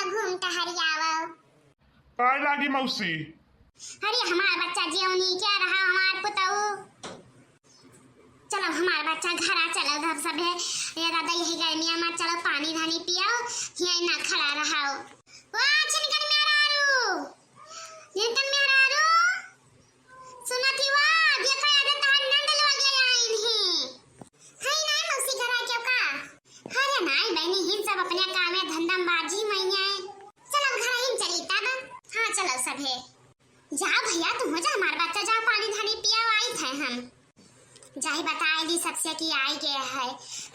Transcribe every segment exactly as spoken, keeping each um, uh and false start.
घूम टहर आवो। पाए लागी मौसी। अरे हमार बच्चा जेवनी क्या रहा हमार पुतऊ। चलो हमार बच्चा घरा चलो धब सभे। ये दादा यही गर्मिया में चलो पानी धानी पियाओ, हियाँ ना खड़ा रहाओ। वाह जिनकन मेहरारू, जिनकन मेहरारू, सुनत ही वाह, देखो आज तहार नंद लोग आइन ही। हई नाई मौसी घरा के का? अरे नाई बहनी, हिन सब अपने काम में धंधा में बाजी मइया है। चलो घर हिन चली तब। हाँ चलो सभे। जाओ भैया, तुम हो जा हमार बच्चा, जाओ पानी धानी पिया आई थे हम। जाई बताए दी सबसे कि आई गए है।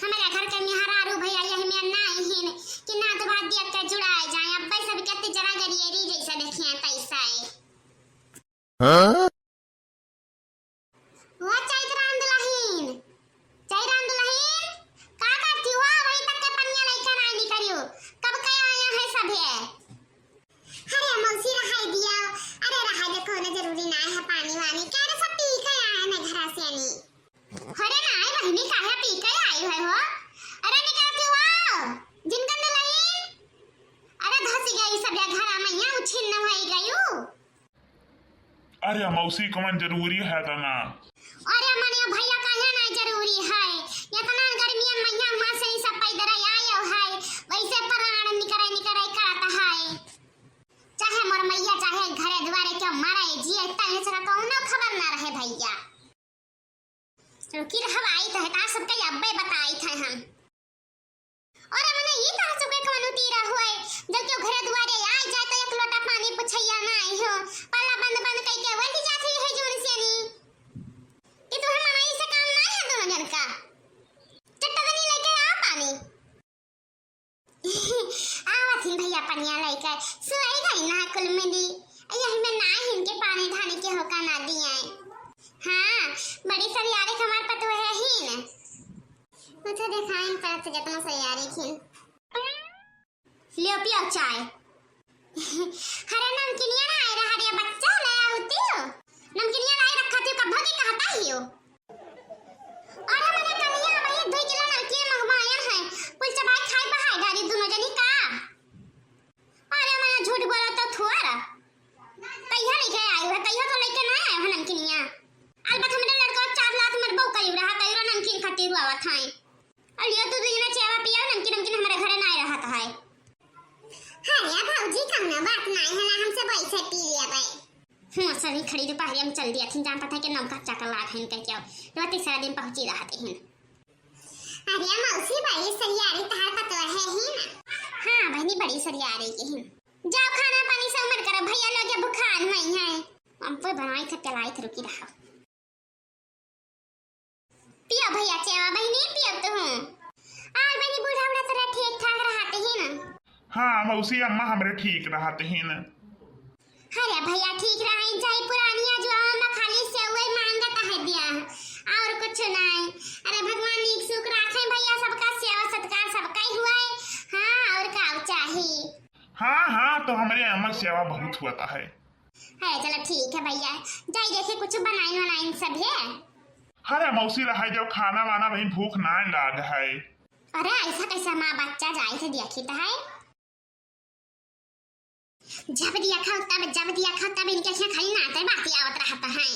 हमारे घर के मेहरारू भैया यही में नाई हिन कि ना तो बात दिया के जुड़ाए जाए। अब भाई सब कितनी जरा गरिएरी जैसा देखिए तैसा है। हाँ? वो चैतराम दुलहिन, चैतराम दुलहिन, का करती हो? अभी तक के पनिया लइका नाई निकरियो, कब के आया है सभे? अरे मौसी रहाई दिया, अरे रहाई दे, कोनो जरूरी ना है पानी वानी, क्या रे सब पी के आए ना घरा से नी। अरे नाई बहिनी, काहे पी के आई है हो? अरे निकलती हो, जिनका दुलहिन, अरे धसी गई सब या घरा में, यहाँ उछिन न होई गयू। अरे मौसी, कौन जरूरी है तना? अरे मने भैया, काहे ना जरूरी है? इतना गर्मियन में यहाँ वहाँ से ही सब पैदल आयो है, वैसे प्राण निकरे निकरे करत है। चाहे मोर मैया, चाहे घरे दुआरे क्यों मरे जिए, तने से कौनो खबर ना रहे भैया। रुकी रहब, आई तो है, तार सबके अब्बे बताई थे हम। और मने ई तार सबके कौनो तीरा हुए, जब क्यों घरे दुआरे आई जाए तो एक लोटा पानी पुछैया ना आई हो, पल्ला बंद बंद कई के वही जाती है जोर से नी। कि तू हम मनाई से काम ना है दोनों जन का। चट्टा दनी लेके आ पानी। आवत हिन भैया पनिया लइके, सुअई गई ना कुल मिली। यही में ना हिन के पानी धानी के होका ना दिए। हाँ, बड़ी सरियारे के हमार पतोह है हिन। मुझे देखाइन परत जितना सरियारे हिन। लियो पियो चाय। अरे नमकीनिया ना आए रहा रे बच्चा, ले आउती हो। नमकीनिया लाई रखा थी, कब की कहता ही हो। अरे मने कलिया भाई दुई किलो नमकीन मंगवाया है, कुल चबाई खाई बहाई डाली दोनों जनी का। अरे मने झूठ बोलो तो थुआरा। कहिया लेके आयो है, कहिया तो लेके ना आयो है नमकीनिया। अलबत हमरे लड़का चार लाख मर बहू करीब रहा, कहियो नमकीन खातिर हुआ था। और लियो तू दुई जना चाय पिया, नमकीन नमकीन हमारे घरे ना रहत है। अरे भौजी, कौनो बात नाई है ना, हमसे वैसे पी लिया भाई। हम्म, सही खड़ी दोपहरिया में चल दिया थी, जान पता है कि नौका चाकर लाग है इनका क्या, तो तीसरा दिन पहुंची रहते हैं। अरे मौसी, बड़ी सरियारी तहार पतोह है ही ना। हाँ बहनी, बड़ी सरियारी की है। जाओ खाना पानी से उमर करो, भैया लोग भुखान हुई हैं। हम पे बनाई थे, चलाई थे, रुकी रहा। पियो भैया चाय बहिनी, पियो तू। और बहिनी, बूढ़ा बूढ़ा तोरा ठीक ठाक रहते ही ना? हाँ मौसी अम्मा, हमरे ठीक रहते ही ना। अरे भैया, ठीक रहे, चाहे पुरानिया जो अम्मा खाली सेवई मांगत है दिया, और कुछ नहीं। अरे भगवान नीक सुख रखे भैया, सबका सेवा सत्कार सबका ही हुआ है। हाँ, और का चाही? हाँ हाँ, तो हमरे अम्मा सेवा बहुत हुआ है। अरे चलो ठीक है भैया, जाई देखे कुछ बनाइन वनाइन सब है। अरे मौसी रहाई जाओ, खाना वाना वही भूख ना लाग है। अरे ऐसा कैसे माँ बच्चा जाए से देखी तो है। जब देखा तब, जब देखा तब इनके यहाँ खाली नाते बाती आवत रहता है।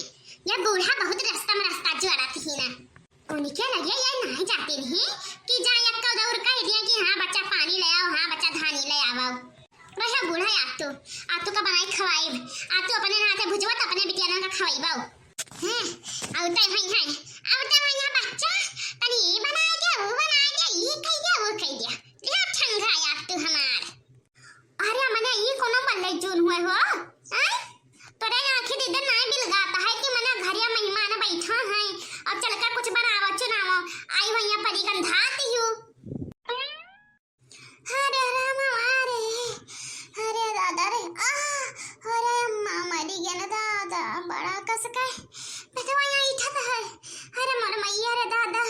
ये बूढ़ा बहुत रास्ता में रास्ता जोड़ा थी ना। उनके लगे ये नहीं जाते नहीं कि जा एक दौर कह दिया कि हाँ बच्चा पानी ले आओ, हाँ बच्चा धानी ले आओ। रहे बूढ़ा आतू, आतू का बनाई खवाइब, आतू अपने हाथे भुजवा तो अपने बिटिया का खवाइबो। हैं, आवते हैं, हैं, आवते हैं यहाँ बच्चा, तनी ई बनाए दे, वो बनाए दे, ई कह दे, वो कह दे। ले ठंगा आतू हमार। अरे मने ई कोनो मल्ले जून हुए हो? हैं? तोरे आँखी दीदे नाई बिलगाता है कि मने घरिया मेहमान बैठा है, अब चल के कुछ बनावा चुनावा, आई भैया परी गंधाती हूँ। अरे रामा रे, अरे दादा रे, आ, अरे अम्मा मरी गया ना दादा, बड़ा कस के पेटवा यहाँ इठत है। अरे मोर मैया रे दादा,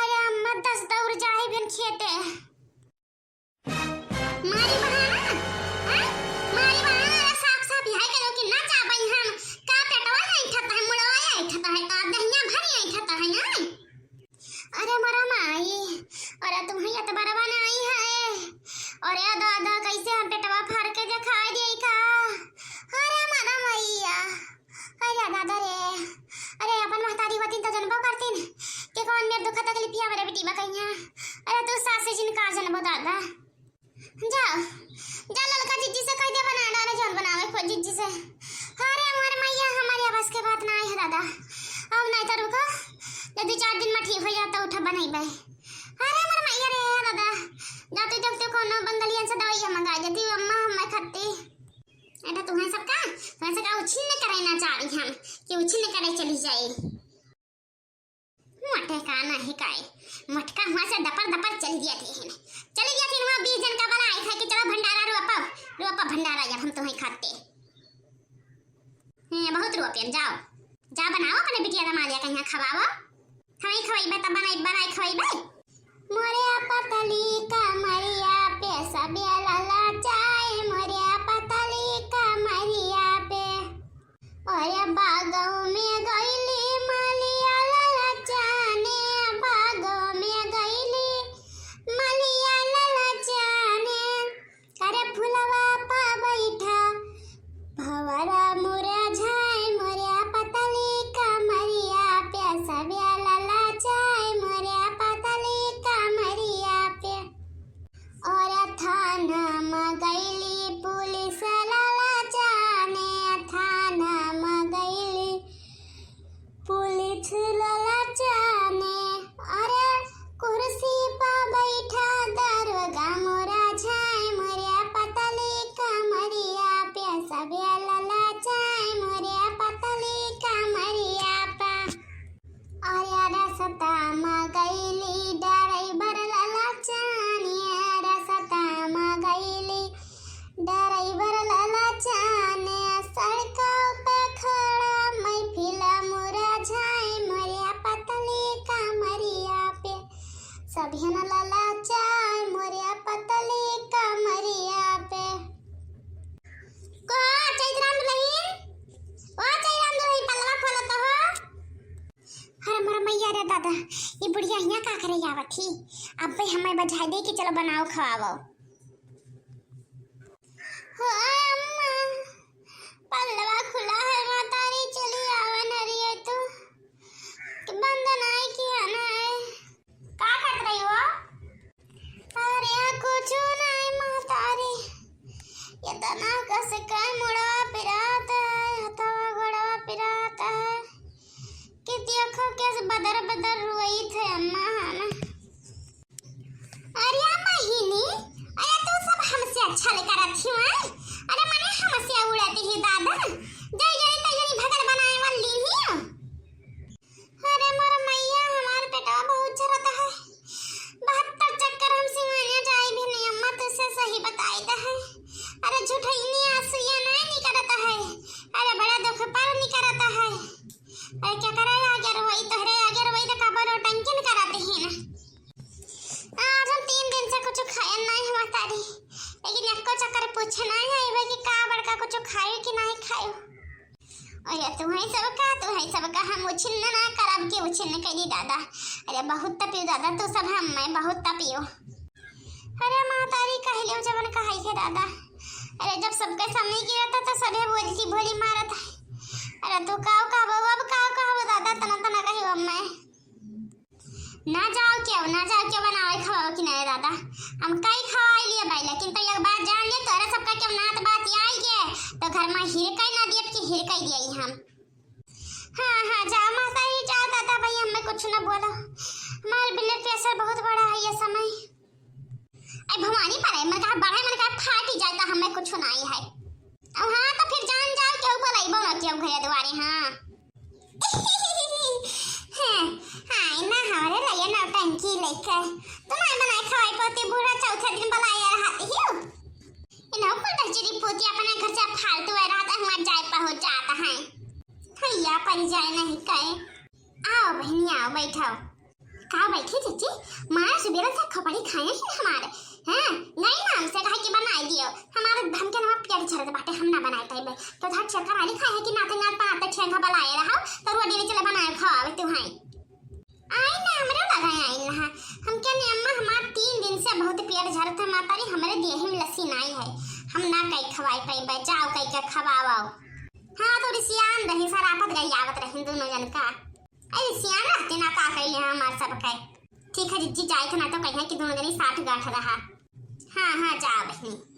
अरे अम्मा दस दौर जाए बिन खेते। मारी बहाना, हैं? मारी बहाना, अरे साफ साफ यह करो कि ना चाबई हम, का पेटवा यहाँ इठत है, मुड़वा यहाँ इठत है, का दहिया भर यहाँ इठत है, हैं? अरे मोरा माई, अरे तुम्हें ये तो बरवा नहीं है। अरे दादा, कैसे हम दादा रे, अरे अपन महतारी होतिन त जनबो करतिन कि कौन मेर दुख तकलीफिया मेरे बेटी बा कहिया। अरे तू सास जिन का जनबो दादा। जाओ, जा ललका जिज्जी से कहि दे बना डाले जौन बनावे को जिज्जी से। अरे हमारे मैया, हमारे बस के बात नाहीं है दादा। अब नाहीं तो रुको, जब दो चार दिन में ठीक होइ जाता उठा बनाई बाई। अरे हमारे मैया रे दादा, जाते जब तो कोनो बंगलियन से दवाइयाँ मंगा देती अम्मा, हमें खत्ती। एटा तुम्हें सबका, तुम्हें सबका उछिन्न करैना चाह रही हम, कि उछिन्न करे चली जाए। मोटे का नहीं काए, मोटका हुआ से दपर दपर चली गया थी हैं। चली गया थी हुआ बीस जन का बला आए थे कि चलो भंडारा रोपो, रोपो भंडारा यार हम तुम्हें खाते। हैं, बहुत रोपियन, जाओ। जा बनाओ अपने बिटिया दमादिया कहिया खवाओ। हमें खवाइबे तब बनाई, बनाई खवाइबे। मोरे पतली कमरिया पे सबे ललचाए, मोरे पतली कमरिया पे। अरे बागों में गईली मलिया ललचाने, बागों में गईली मलिया ललचाने। अरे फुलवा पा बैठा भंवरा मुरझाए, मोरे पतली कमरिया पे सबे ललचाए, मोरे पतली कमरिया पे। अरे थाना में गईली पुलिस ललचाने, थाना में गईली पुलिस ललचाने। अरे कुर्सी पा बैठा दरोगा मुरझाए, मोरे पतली कमरिया पे सबे ललचाए, मोरे पतली कमरिया पे। अरे रस्ता में गईली ड्राइवर ललचाने, रस्ता में गईली ड्राइवर ललचाने। सड़कों पे खड़ा महफिल मुरझाए, मोरे पतली कमरिया पे सभियन ललचाए, मोरे पतली कमरिया पे। को चैतराम दुलहिन, ओ चैतराम दुलहिन, पल्लवा खोलो तो हो। अरे मोर मैया रे दादा, ई बुढ़िया हियाँ का करे आवत ही? अब्बे हमें बजाय दे कि चलो बनाओ खवाओ। हो अम्मा, पल्लवा खुला है महतारी, चली आवे नरिये तू। कि बंद नाई किया ना है। का करत रही हो? अरे कुछ नाई महतारी, इतना कस के मुड़वा पिरात है, हथवा गोड़वा पिरात है कि देखो कैसे बदर बदर रोइत है अम्मा हम। अरे मोहिनी, अरे तू सब हमसे अच्छा ले करत ही, हैं? अरे मने हमसे उड़त ही दादा, जय जय तैयारी भगल बनाए वाली ही। अरे मोर मैया, हमार पेटवा बहुत झरत है। बहत्तर चक्कर हम सिवानिया जाई भी नहीं अम्मा, तुझसे सही बताई दे है। अरे झूठैनी आंसुया नहीं निकलत है। अरे बड़ा दुख पर निकलत है। अरे क्या करे आगे रोई, तोहरे आगे रोई तो कबर टंकिन कराते ही ना। आज हम तीन दिन से कुछ खाए नहीं हमार तारी, लेकिन एको चक्कर पूछे नहीं है भाई कि का बड़का कुछ खाए कि नहीं खाए। अरे तुम्हें सब का, तुम्हें सब का हम उछिन्न ना करब के उछिन्न करी दादा। अरे बहुत तपियो दादा, तू सब हम मैं बहुत तपियो। अरे महतारी कहलियो जवन कहाई के दादा। अरे जब सबके सामने गिरत है तो सभे बोलती भोली मारत है। अरे तू काव कहबो, अब काव कहबो दादा, तना तना कही अब मैं। ना जाओ क्यों, ना जाओ क्यों बनावे खवाओ कि नहीं दादा। हम कई खवाई लिए भाई, लेकिन तो एक बात जान ले, तोरा सबका क्यों नात बात आई के तो घर में हिरकई ना दियत कि हिरकई दियई हम। हाँ हाँ, जाओ माता ही जाओ दादा भाई, हमें कुछ ना बोलो। हमारे blood pressure बहुत बढ़ा है ये समय। आई भवानी पर है, मन कहा बढ़े, मन कहा फाटी जाता, हमें कुछ नहीं है। अब हाँ तो फिर जान जाओ, क्यों बोलाई बोलो क्यों घरे दुआरे, हाँ। हैं, हाँ, ना हमारे लगे नौटंकी लेके। तुम्हारे बनाए खवाई पोती बूढ़ा चौथे दिन बुलाए रहते ही हो। इन्हों को दर्जरी पोती अपने घर से फालतू है रहता है, वहाँ जाए पहुँच जाता है। भैया पर जाए नहीं कहे। आओ बहनी, आओ, बैठाओ। का बैठी चाची? माँ सुबेरा से खपड़ी खाए ही हमारे। हैं? गई ना हमसे कहा कि बनाई दियो। हमारे धमके ना पेट झरत बाटे, हम ना बनाए तैबे। तो धर चक्कर आली खाए है कि नाते नात पनाते छेंगा बलाए रहो, तो रोटी भी चले बनाए खवावे तू हैं। आई ना, हमरे लगा आई ना। हम क्या ने अम्मा, हमार तीन दिन से बहुत पेट झरत है माता रे, हमरे देह में लस्सी नहीं है। हम ना कई खवाई पाई, जाओ कई के खवाओ। हाँ, तो रिसियान रही, सरापत गई आवत रही दोनों जन का। अरे सियान रहते ना, का कैले हैं हमार सब के। ठीक है जिज्जी, जाए थे ना तो कहिए कि दोनों जनी साठ गांठ रहा। हाँ हाँ, जा बहनी।